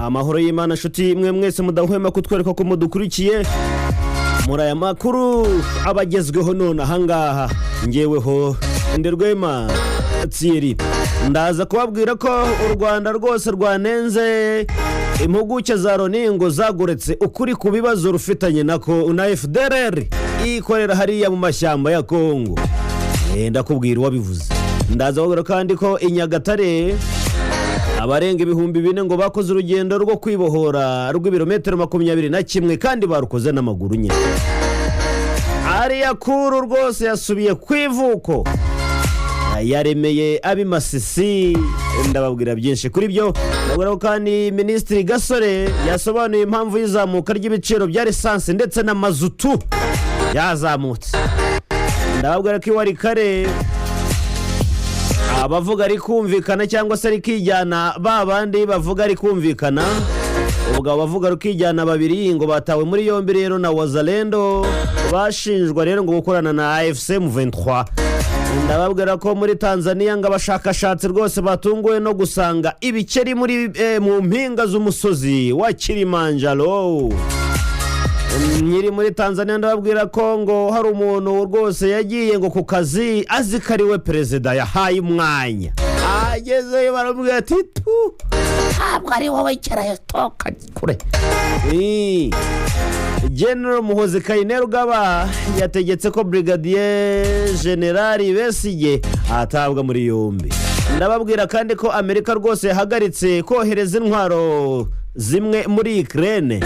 Amahoro y'Imana nshuti mwe mwese mudahwema kutwereka ko mudukurikiye muri aya makuru abagezweho none ahangaha. Ngeweho Nderwema Tsiri, ndaza kubabwira ko u Rwanda rwose rwanenze impuguke za Loni ngo zagoretse ukuri ku bibazo rufitanye na FDLR ikorera hariya mu mashyamba ya Kongo. Ndakubwira uwabivuze. Ndaza kubabwira kandi ko i Nyagatare abarenga 4000 ngo bakoze urugendo rwo kwibohora rw'ibirometero 21 kandi barukoze n'amaguru nyine. Ariya kuru rwose yasubiye ku ivuko, yaremeye ab'imasisi. Ndababwira byinshi kuri byo. Ndababwira ko kandi Minisitiri Gasore yasobanuye impamvu y'izamuka ry'ibiciro bya lisansi ndetse na mazutu yazamutse. Ndababwira ko iwari kare abavuga ari kumvikana cyangwa se ari kijyana, ba bandi bavuga ari kumvikana, ubwo abavuga rukijyana babiri ngo batawe muri yombi rero na Wazalendo, bashinjwa rero ngo gukorana na AFC M23. Ndababwira ko muri Tanzania ngo abashakashatsi rwose batunguwe no gusanga ibikeri muri mu mpinga z'umusozi wa Kilimanjaro. Nyiri muri Tanzania, ndababwira ko ngo hari umuntu rwose yagiye ngo ku kazi azi ko ari we perezida yahaye umwanya, agezeyo baramubwira ati: "Tu, ntabwo ari wowe, kerayo toka kure." General Muhozi Kainerugaba yategetse ko Brigadier General Besigye atabwa muri yombi. Ndababwira kandi ko Amerika rwose yahagaritse kohereza intwaro zimwe muri Ukraine.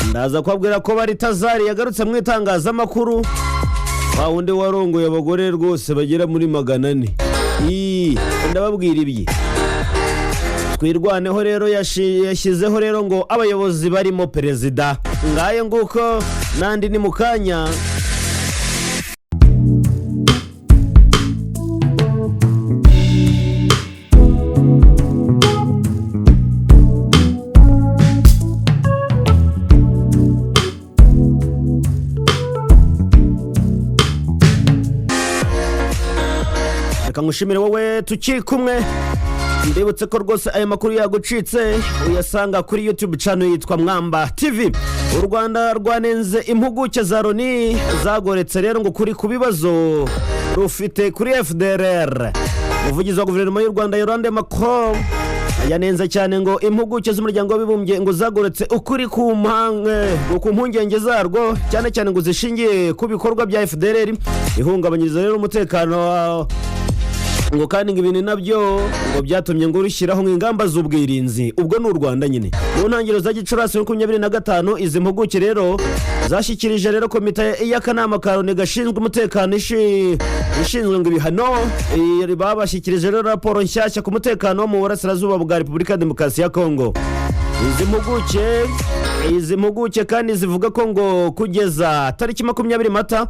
Ndaza kubabwira ko Baritazari yagarutse mu itangazamakuru, wa wundi warongoye abagore rwose bagera muri 400. Ndababwira ibye. Twirwaneho rero yashyizeho rero ngo abayobozi barimo perezida. Ngayo nguko, nandi ni mu kanya. Reka ngushimire wowe tukiri kumwe. Ndibutse ko rwose aya makuru yagucitse uyasanga kuri YouTube channel yitwa Mwamba TV. U Rwanda rwanenze impuguke za Loni zagoretse rero ngo kuri ku bibazo rufite kuri FDLR. Umuvugizi wa guverinoma y'u Rwanda, Yolande Macron, yanenze cyane ngo impuguke z'Umuryango w'Abibumbye ngo zagoretse ukuri ku mpungenge zarwo, cyane cyane ngo zishingiye ku bikorwa bya FDLR ihungabanyiriza rero umutekano, ngo kandi ngo ibintu nabyo ngo byatumye ngo rushyiraho ingamba z'ubwirinzi. Ubwo ni u Rwanda nyine. Mu ntangiriro za Gicurasi 25, izi mpuguke rero zashyikirije rero komite y'akanama ka Loni gashinzwe umutekano ishinzwe ngo ibihano, babashyikirije rero raporo nshyashya ku mutekano wo mu burasirazuba bwa Repubulika ya Demokarasi ya Kongo. Izi mpuguke kandi zivuga ko ngo kugeza tariki 20 Mata,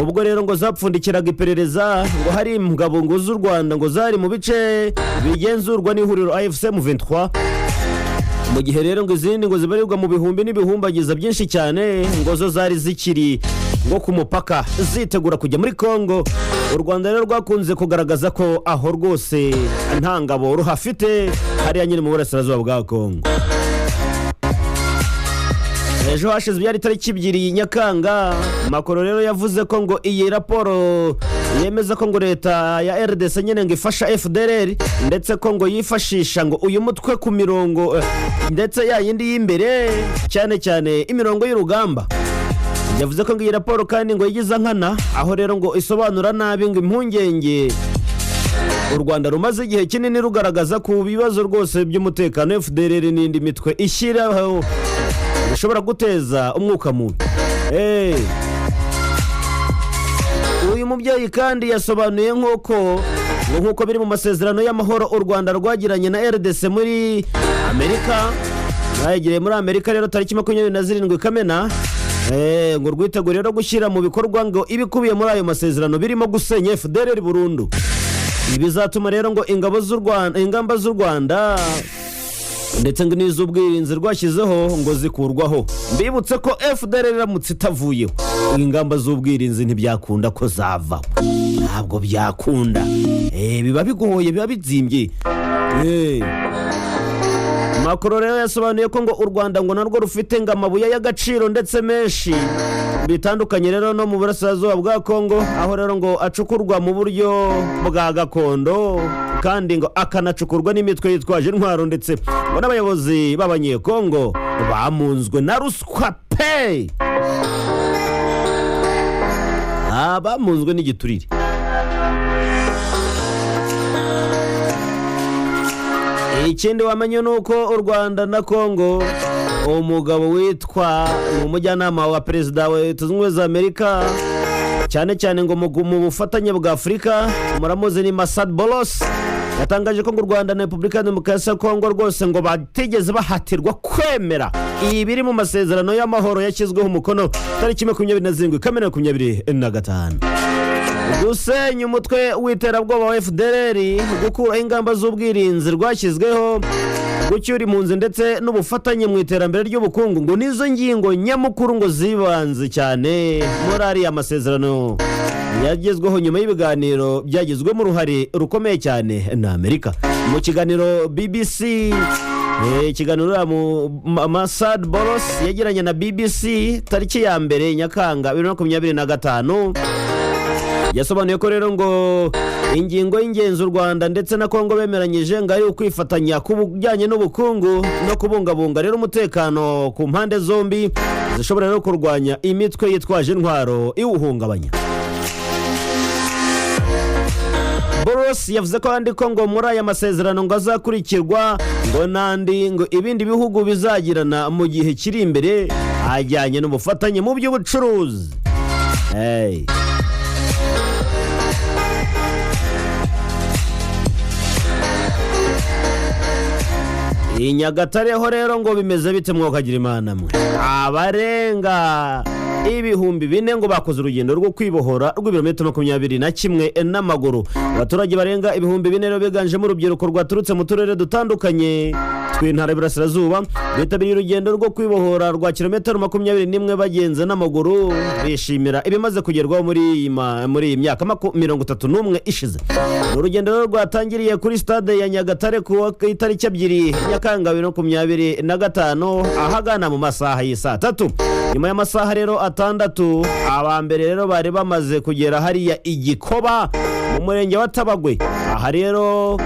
ubwo rero ngo zapfundikiraga iperereza, ngo hari ingabo ngo z'u Rwanda ngo zari mu bice bigenzurwa n'ihuriro AFC M23, mu gihe rero ngo izindi ngo zibarirwa mu bihumbi n'ibihumbagiza byinshi cyane ngo zo zari zikiri ngo ku mupaka zitegura kujya muri Kongo. U Rwanda rero rwakunze kugaragaza ko aho rwose nta ngabo ruhafite, hariya nyine mu burasirazuba bwa Kongo. Ejo hashize, byari tariki 2 Nyakanga, Makoro rero yavuze ko ngo iyi raporo yemeza ko ngo leta ya RDC nyine ngo ifasha FDLR, ndetse ko ngo yifashisha ngo uyu mutwe ku mirongo ndetse ya yindi y'imbere, cyane cyane imirongo y'urugamba. Yavuze ko ngo iyi raporo kandi ngo yigiza nkana, aho rero ngo isobanura nabi ngo impungenge u Rwanda rumaze igihe kinini rugaragaza ku bibazo rwose by'umutekano FDLR n'indi mitwe ishyiraho bishobora guteza umwuka mubi. Uyu mubyeyi kandi yasobanuye nk'uko biri mu masezerano y'amahoro u Rwanda rwagiranye na RDC muri Amerika, mwayigiriye muri Amerika rero tariki 27 Kamena, ngo rwitegure rero gushyira mu bikorwa ngo ibikubiye muri ayo masezerano birimo gusenya FDLR burundu. Ibi bizatuma rero ngo ingabo z'u Rwanda, ingamba z'u Rwanda ndetse ngo n'iz'ubwirinzi rwashyizeho ngo zikurwaho. Mbibutse ko FDLR iramutse itavuyeho, ingamba z'ubwirinzi ntibyakunda ko zavaho, ntabwo byakunda. Biba bigoye, biba bizimbye. Hey. Macron rero yasobanuye ko ngo u Rwanda ngo narwo rufite ngo amabuye y'agaciro ndetse menshi, bitandukanye rero no mu burasirazuba bwa Kongo, aho rero ngo acukurwa mu buryo bwa gakondo kandi ngo akanacukurwa n'imitwe yitwaje intwaro, ndetse ngo n'abayobozi b'Abanyekongo bamunzwe na ruswa pe, bamunzwe n'igiturire. Ikindi wamenye ni uko u Rwanda na Kongo, umugabo witwa ni umujyanama wa perezida wa Leta Zunze Ubumwe za Amerika, cyane cyane ngo mu bufatanye bwa Afurika, muramuzi ni Masad Bolos, yatangaje ko ngo u Rwanda na Repubulika ya Demokarasi ya Kongo rwose ngo batigeze bahatirwa kwemera ibiri mu masezerano y'amahoro yashyizweho umukono tariki 27 Kamena 2025. Gusenya umutwe w'iterabwoba wa FDLR, gukuraho ingamba z'ubwirinzi rwashyizweho, gucyura impunzi ndetse n'ubufatanye mu iterambere ry'ubukungu, ngo nizo ngingo nyamukuru ngo zibanze cyane muri ariya masezerano yagezweho nyuma y'ibiganiro byagizwemo uruhare rukomeye cyane na Amerika. Mu kiganiro BBC, ikiganiro uriya Masad Boros yagiranye na BBC tariki ya 1 Nyakanga 2025, yasobanuye ko rero ngo ingingo y'ingenzi u Rwanda ndetse na Kongo bemeranyije ngo ari ukwifatanya ku bijyanye n'ubukungu no kubungabunga rero umutekano ku mpande zombi, zishobora rero kurwanya imitwe yitwaje intwaro iwuhungabanya. Boros yavuze ko kandi ko ngo muri aya masezerano ngo azakurikirwa ngo n'andi ngo ibindi bihugu bizagirana mu gihe kiri imbere ajyanye n'ubufatanye mu by'ubucuruzi. Hey. I Nyagatare ho rero ngo bimeze bite mwokagira Imana mwe? Abarenga 4000 ngo bakoze urugendo rwo kwibohora rw'ibirometero 21 n'amaguru. Abaturage barenga 4000 rero biganjemo urubyiruko rwaturutse mu turere dutandukanye tw'intara y'Iburasirazuba bitabiriye urugendo rwo kwibohora rwa kilometero 21 bagenze n'amaguru, bishimira ibimaze kugerwaho muri iyi myaka 31 ishize. Ni urugendo rero rwatangiriye kuri stade ya Nyagatare ku itariki 2 Nyakanga 2025 ahagana mu masaha y'isaa tatu. Nyuma y'amasaha rero 6, aba mbere rero bari bamaze kugera hariya Igikoba mu murenge wa Tabagwe. Aha rero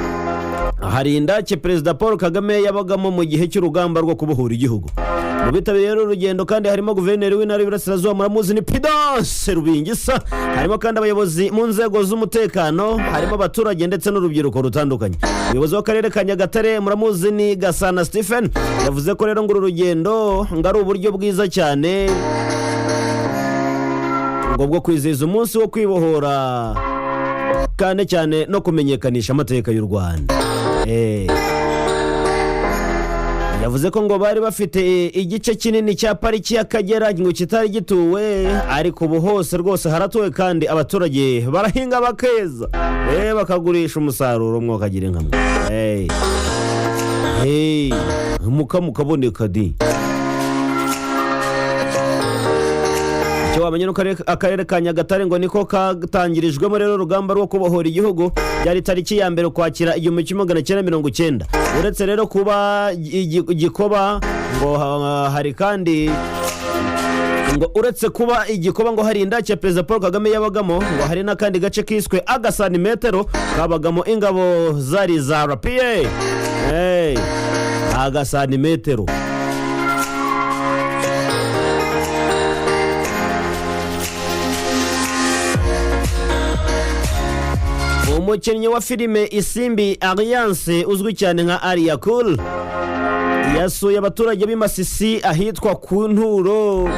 hari indake Perezida Paul Kagame yabagamo mu gihe cy'urugamba rwo kubohora igihugu. Mu bitabiriye rero urugendo kandi harimo guverineri w'intara y'Iburasirazuba, muramuzi ni Pidence Rubingisa, harimo kandi abayobozi mu nzego z'umutekano, harimo abaturage ndetse n'urubyiruko rutandukanye. Umuyobozi w'akarere ka Nyagatare, muramuzi ni Gasana Stephen, yavuze ko rero ngo uru rugendo ngo ari uburyo bwiza cyane ngo bwo kwizihiza umunsi wo kwibohora, cyane cyane no kumenyekanisha amateka y'u Rwanda. Yavuze ko ngo bari bafite igice kinini cya pariki y'Akagera ngo kitari gituwe, ariko ubu hose rwose haratuwe kandi abaturage barahinga bakeza, bakagurisha umusaruro mwokagira inka mwe. Umukamo ukaboneka di. Icyo wamenya nuko akarere ka Nyagatare ngo niko katangirijwemo rero urugamba rwo kubohora igihugu, byari tariki ya 1 Ukwakira 1990. Uretse rero kuba Igikoba ngo hari kandi ngo uretse kuba Igikoba ngo hari indake ya Perezida Paul Kagame yabagamo, ngo hari n'akandi gace kiswe Agasantimetero kabagamo ingabo zari za RPA. Hey, Agasantimetero. Umukinnyi wa filime Isimbi Alliance uzwi cyane nka Alliah Cool yasuye abaturage b'i Masisi ahitwa ku Nturo,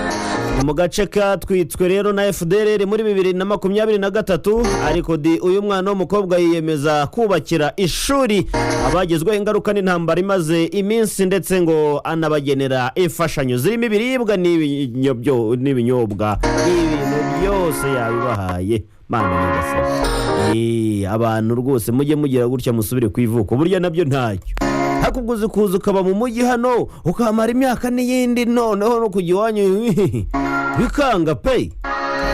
mu gace katwitswe rero na FDLR muri 2023, ariko di uyu mwana w'umukobwa yiyemeza kubakira ishuri abagizweho ingaruka n'intambara imaze iminsi, ndetse ngo anabagenera imfashanyo zirimo ibiribwa n'ibinyobwa, ibintu byose yabibahaye. Mana nyagasani, abantu rwose mujye mugira gutya musubire ku ivuko, burya nabyo ntacyo. Ariko ubwo uzi kuza ukaba mu mujyi hano ukamara imyaka n'iyindi, noneho no kujya iwanyu bikanga pe.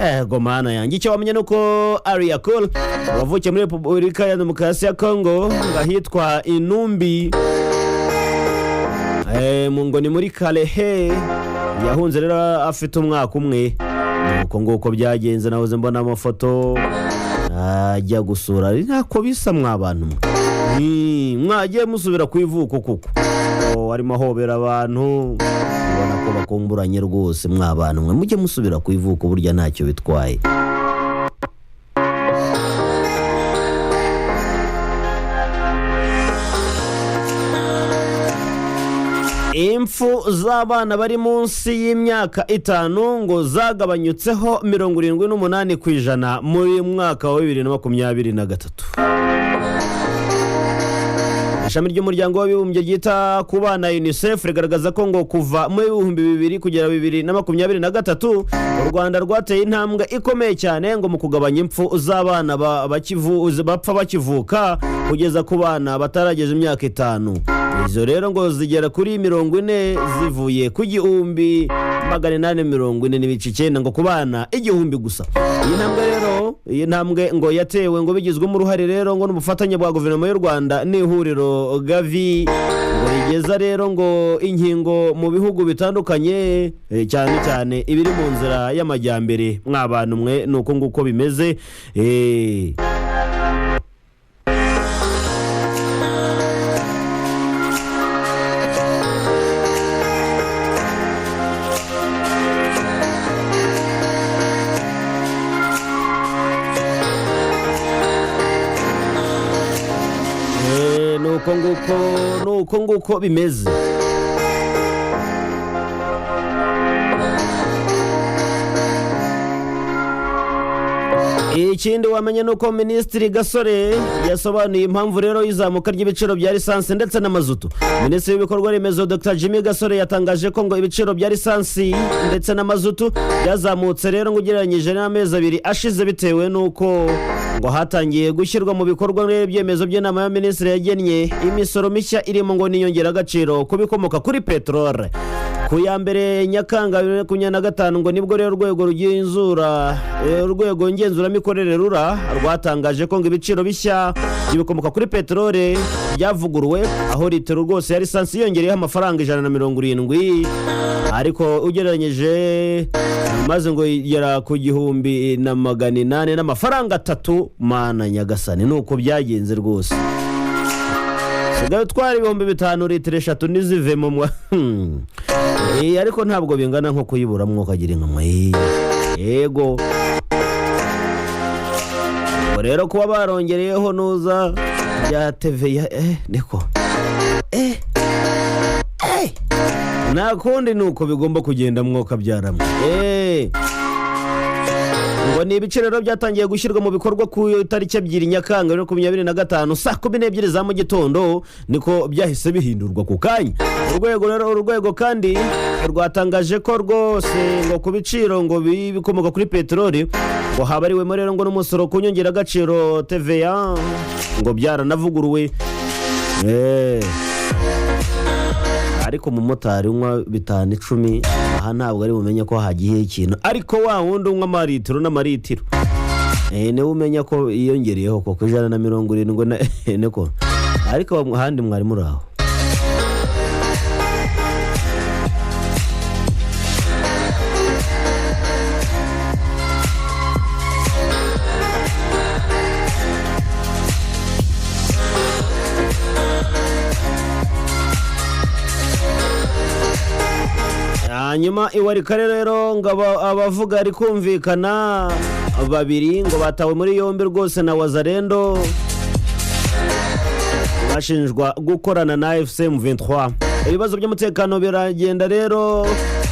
Ego mana yanjye, icyo wamenya ni uko Alliah Cool wavukiye muri Repubulika ya Demokarasi ya Kongo, ngo ahitwa Inumbi, ngo ni muri Kalehe. Yahunze rero afite umwaka umwe. Nuko nguko byagenze. Nahoze mbona amafoto ajya gusura, ntako bisa mwa bantu mwe. Mwagiye musubira ku ivuko kuko arimo ahobera abantu, ubona ko bakumburanye rwose. Mwa bantu mwe, mujye musubira ku ivuko, burya ntacyo bitwaye. Impfu z'abana bari munsi y'imyaka 5 ngo zagabanyutseho 78% muri mwaka wa 2023. Ishami ry'umuryango w'abibumbye ryita ku bana UNICEF rigaragaza ko ngo kuva mu 2000 kugera 2023, u Rwanda rwateye intambwe ikomeye cyane ngo mu kugabanya impfu z'abana bapfa bakivuka kugeza ku bana batarageza imyaka 5. Izo rero ngo zigera kuri 40 zivuye ku 1840.9 ngo ku bana 1000 gusa. Iyi ntambwe rero, iyi ntambwe ngo yatewe ngo bigizwemo uruhare rero ngo n'ubufatanye bwa guverinoma y'u Rwanda n'ihuriro Gavi ngo rigeza rero ngo inkingo mu bihugu bitandukanye, cyane cyane ibiri mu nzira y'amajyambere. Mwa bantu mwe, ni uko nguko bimeze. Nuko nguko, nuko nguko bimeze. Ikindi wamenya ni uko Minisitiri Gasore yasobanuye impamvu rero y'izamuka ry'ibiciro bya lisansi ndetse na mazutu. Minisitiri w'ibikorwa remezo Dr Jimmy Gasore yatangaje ko ngo ibiciro bya lisansi ndetse na mazutu byazamutse rero ngo ugereranyije n'amezi 2 ashize, bitewe n'uko ngo hatangiye gushyirwa mu bikorwa ibyemezo by'inama ya minisitiri yagennye imisoro mishya irimo ngo n'inyongeragaciro ku bikomoka kuri peteroli. Ku ya 1 Nyakanga 2025 ngo nibwo rero urwego rugenzura, urwego ngenzuramikorere RURA rwatangaje ko ngo ibiciro bishya by'ibikomoka kuri peteroli byavuguruwe, aho litiro rwose ya lisansi yiyongereyeho amafaranga 170, ariko ugereranyije maze ngo igera ku 1800 n'amafaranga 3. Mana nyagasani, ni uko byagenze rwose. Sigaye utwara 5000 litiro 3 ntizivemo mwa. Ariko ntabwo bingana nko kuyibura ukagira inka. Yego, ubwo rero kuba barongereyeho nuza bya TVA, niko nta kundi, ni uko bigomba kugenda mwuka byaramwe. Ngo ni ibiciro rero byatangiye gushyirwa mu bikorwa ku itariki 2 Nyakanga 2025 saa 12 za mu gitondo, niko byahise bihindurwa ku kanya. Urwego rero, urwego kandi rwatangaje ko rwose ngo ku biciro ngo bikomoka kuri peteroli ngo habariwemo rero ngo n'umusoro ku nyongeragaciro TVA ngo byaranavuguruwe. Ariko umumotari unywa 5 10 aha ntabwo ari bumenye ko hagiye ikintu, ariko wa wundi unywa amaritiro n'amaritiro, niwe umenya ko yiyongereyeho koko 170 na niko. Ariko ahandi mwari muri aho. Hanyuma iwarikare rero ngo abavuga ari kumvikana babiri ngo batawe muri yombi rwose na Wazalendo, bashinjwa gukorana na AFC M23. Ibibazo by'umutekano biragenda rero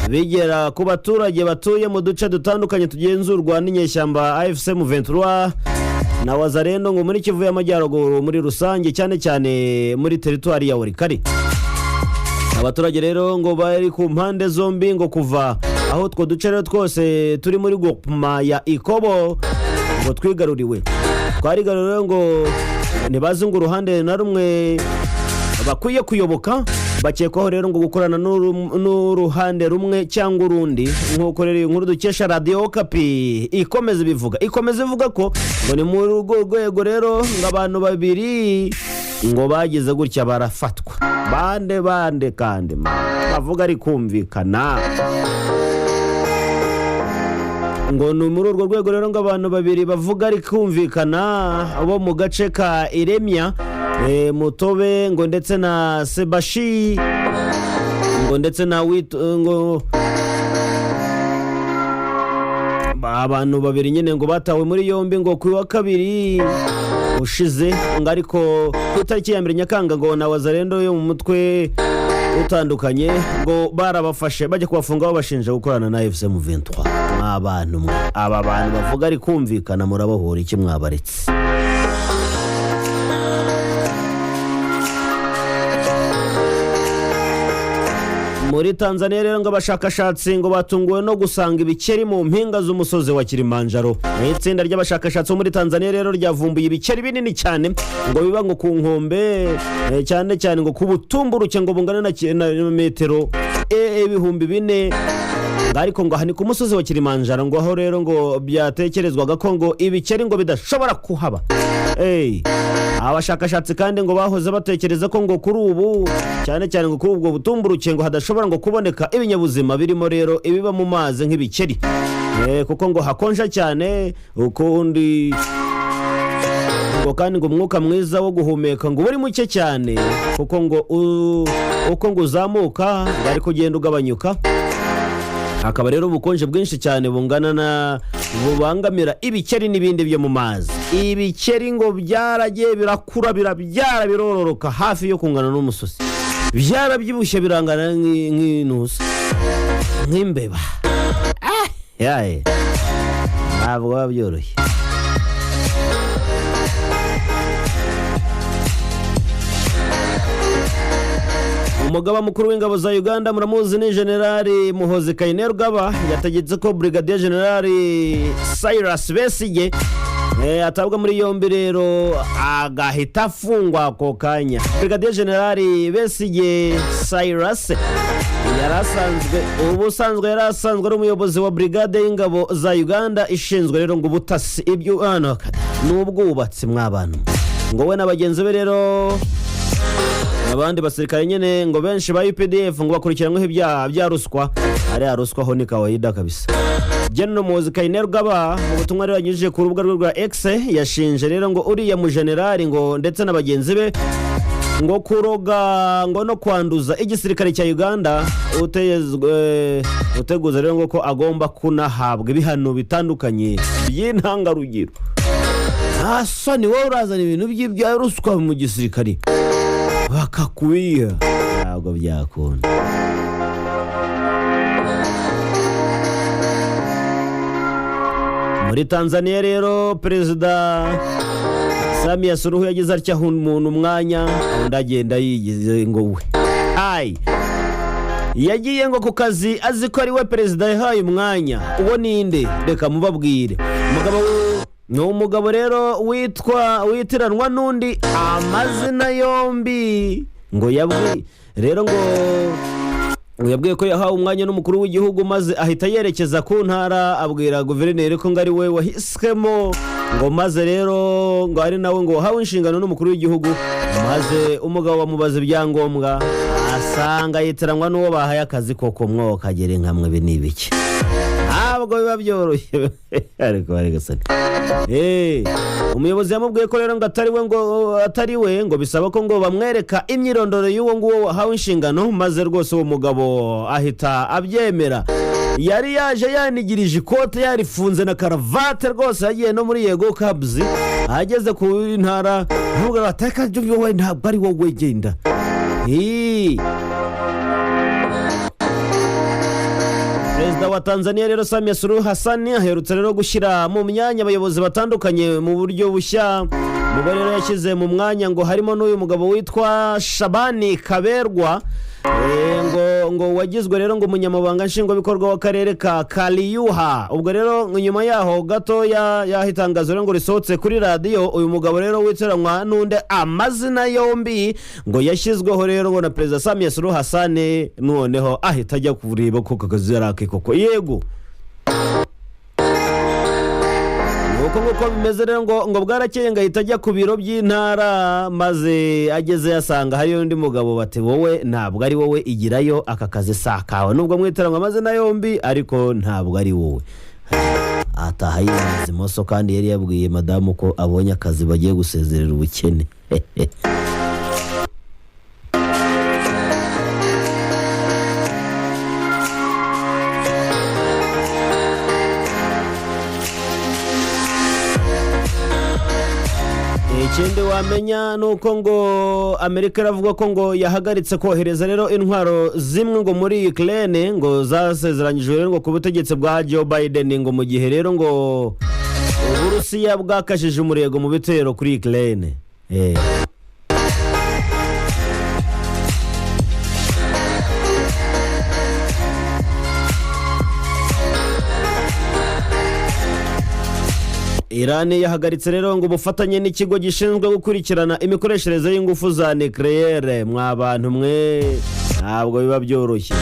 bigera ku baturage batuye mu duce dutandukanye tugenzurwa n'inyeshyamba AFC M23 na Wazalendo ngo muri Kivu y'Amajyaruguru muri rusange, cyane cyane muri teritwari ya Walikale. Abaturage rero ngo bari ku mpande zombi ngo kuva aho utwo duce rero twose turi muri groupement ya Ikobo ngo twigaruriwe, twarigaruriwe, ngo ntibazi ngo uruhande na rumwe Bakwiye kuyoboka. Bakekwaho rero ngo gukorana n'uruhande rumwe cyangwa urundi, nk'uko rero iyi nkuru dukesha Radiyo Okapi ikomeza ibivuga. Ikomeza ivuga ko ngo ni muri urwo rwego rero ngo abantu babiri ngo bagize gutya barafatwa. Bande bande kandi bavuga ari kumvikana? Ngo ni muri urwo rwego rero ngo abantu babiri bavuga ari kumvikana bo mu gace ka Iremya, Mutobe ngo ndetse na Sebashi ngo ndetse na ngo abantu babiri nyine ngo batawe muri yombi ngo ku wa kabiri ushize, ngo ariko ku itariki ya 1 Nyakanga ngo na Wazalendo yo mu mutwe utandukanye ngo barabafashe, bajya kubafunga babashinja gukorana na AFC M23. Mwabantu mwe, aba bantu bavuga ari kumvikana murabahora iki? Mwabaretse. Muri Tanzania rero ngo abashakashatsi ngo batunguwe no gusanga ibikeri mu mpinga z'umusozi wa Kilimanjaro. Mu itsinda ry'abashakashatsi bo muri Tanzania rero ryavumbuye ibikeri binini cyane ngo biba ngo ku nkombe, cyane cyane ngo ku butumburuke ngo bungana na metero 4000. Ngo ariko ngo aha ni ku musozi wa Kilimanjaro, ngo aho rero ngo byatekerezwaga ko ngo ibikeri ngo bidashobora kuhaba. Hey. Abashakashatsi kandi ngo bahoze batekereza ko ngo kuri ubu, cyane cyane ngo kuri ubwo butumburuke, ngo hadashobora ngo kuboneka ibinyabuzima birimo rero ibiba mu mazi nk'ibikeri, kuko ngo hakonja cyane ukundi, ngo kandi ngo umwuka mwiza wo guhumeka ngo uba uri muke cyane, kuko ngo uko ngo uzamuka ngo ari kugenda ugabanyuka. Hakaba rero ubukonje bwinshi cyane bungana na bubangamira ibikeri n'ibindi byo mu mazi. Ibikeri ngo byaragiye birakura, birabyara, birororoka hafi yo kungana n'umusozi, byarabyibushye birangana nk'intuza, nk'imbeba. Yaye, ntabwo biba byoroshye. Umugaba mukuru w'ingabo za Uganda muramuzi, ni Generali Muhozi Kainerugaba, yategetse ko Brigadier Generali Cyrus Besigye atabwa muri yombi rero agahita afungwa ako kanya. Brigadier Generali Besigye Cyrus yari asanzwe, ubusanzwe yari asanzwe ari umuyobozi wa brigade y'ingabo za Uganda ishinzwe rero ngo ubutasi, ibyo hano n'ubwubatsi. Mw'abantu, ngo we na bagenzi be rero, abandi basirikare nyine ngo benshi ba UPDF ngo bakurikiranyweho ibyaha bya ruswa. Ariya ruswa ho ni kawaida kabisa. General Muhoozi Kainerugaba mu butumwa rero yanyujije ku rubuga rwe rwa X yashinje rero ngo uriya mujenerali ngo ndetse na bagenzi be ngo kuroga ngo no kwanduza igisirikare cya Uganda, uteguza rero ngo ko agomba kunahabwa ibihano bitandukanye by'intangarugero. Nta soni, wowe urazana ibintu by'ibya ruswa mu gisirikare bakakubiha? Ntabwo byakunda. Muri Tanzania rero Perezida Samia Suluhu yagize atya aha umuntu umwanya, undi agenda yigize ngo we ayi yagiye ngo ku kazi azi ko ari we perezida yahaye umwanya. Uwo ninde? Reka mubabwire. Umugabo ni umugabo rero witwa witiranwa n'undi amazina yombi, ngo yabwi rero ngo yabwiye ko yahawe umwanya n'umukuru w'igihugu, maze ahita yerekeza ku ntara abwira guverineri ko ngo ari we wahiswemo, ngo maze rero ngo ari nawe ngo wahawe inshingano n'umukuru w'igihugu. Maze umugabo bamubaza ibyangombwa, asanga yitiranwa n'uwo bahaye akazi. Koko mwokagere nkamwe, ibi ni ibiki? Ntabwo biba byoroshye, ariko bari guseka. Umuyobozi yamubwiye ko rero ngo atari we, ngo atari we, ngo bisaba ko ngo bamwereka imyirondoro y'uwo nguwo wahawe inshingano, maze rwose uwo mugabo ahita abyemera. Yari yaje yanigirije ikote, yarifunze na karavate rwose, yagiye no muri Yego Cabs. Ageze ku ntara ntabwo bateka, wowe ntabwo ari wowe, genda. Perezida wa Tanzania rero Samia Suluhu Hassan aherutse rero gushyira mu myanya abayobozi batandukanye mu buryo bushya. Mu bo rero yashyize mu mwanya ngo harimo n'uyu mugabo witwa Shabani Kaberwa, ngo ngo wagizwe rero ngo umunyamabanga nshingwabikorwa w'akarere ka Kariyuha. Ubwo rero ngo nyuma yaho gatoya y'aho itangazo rero ngo risohotse kuri radiyo, uyu mugabo rero witiranwa n'undi amazina yombi ngo yashyizweho rero ngo na Perezida Samia Suluhu Hassan, noneho ahita ajya kureba ko kazi yari ake koko. Yego, uko nguko bimeze rero ngo bwarakeye ngo ahita ajya ku biro by'intara, maze ageze yasanga hariyo undi mugabo, bati: "Wowe ntabwo ari wowe, igirayo, aka kazi si akawe, nubwo mwitiranwa amazina yombi ariko ntabwo ari wowe." Ataha yirinze imoso, kandi yari yabwiye madamu ko abonye akazi, bagiye gusezerera ubukene. Ikindi wamenya ni uko ngo Amerika iravuga ko ngo yahagaritse kohereza rero intwaro zimwe ngo muri Ukraine, ngo zasezeranyijwe rero ngo ku butegetsi bwa Joe Biden, ngo mu gihe rero ngo Uburusiya bwakajije umurego mu bitero kuri Ukraine. Irani yahagaritse rero ngo ubufatanye n'ikigo gishinzwe gukurikirana imikoreshereze y'ingufu za nucléaire. Mwa bantu mwe, ntabwo biba byoroshye.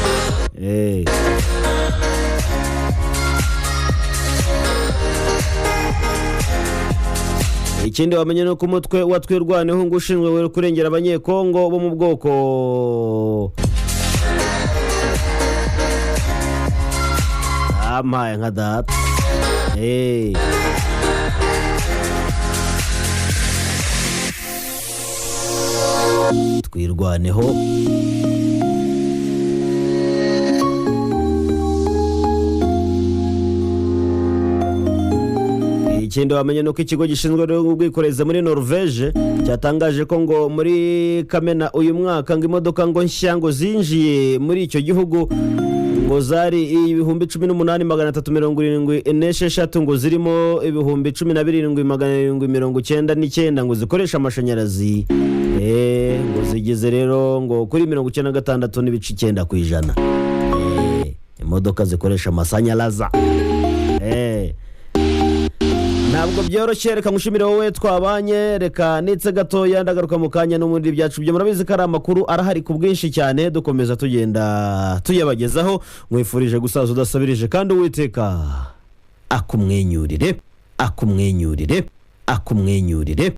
Ikindi wamenye ni uko umutwe wa Twirwaneho ngo ushinzwe kurengera Abanyekongo bo mu bwoko ampaye nka data. Twirwaneho. Ikindi wamenye ni uko ikigo gishinzwe ubwikorezi muri Norvege cyatangaje ko ngo muri Kamena uyu mwaka ngo imodoka ngo nshya ngo zinjiye muri icyo gihugu ngo zari 18,376, ngo zirimo 17,799 ngo zikoresha amashanyarazi, ngo zigeze rero ngo kuri 96.9%. Imodoka zikoresha amasanyaraza. Ntabwo byoroshye. Reka ngushimire wowe twabanye, reka nitse gatoya, ndagaruka mu kanya n'ubundi byacu byo murabizi ko ari amakuru arahari ku bwinshi cyane, dukomeza tugenda tuyabagezaho. Mwifurije gusaza udasabirije, kandi Uwiteka akumwenyurire, akumwenyurire, akumwenyurire.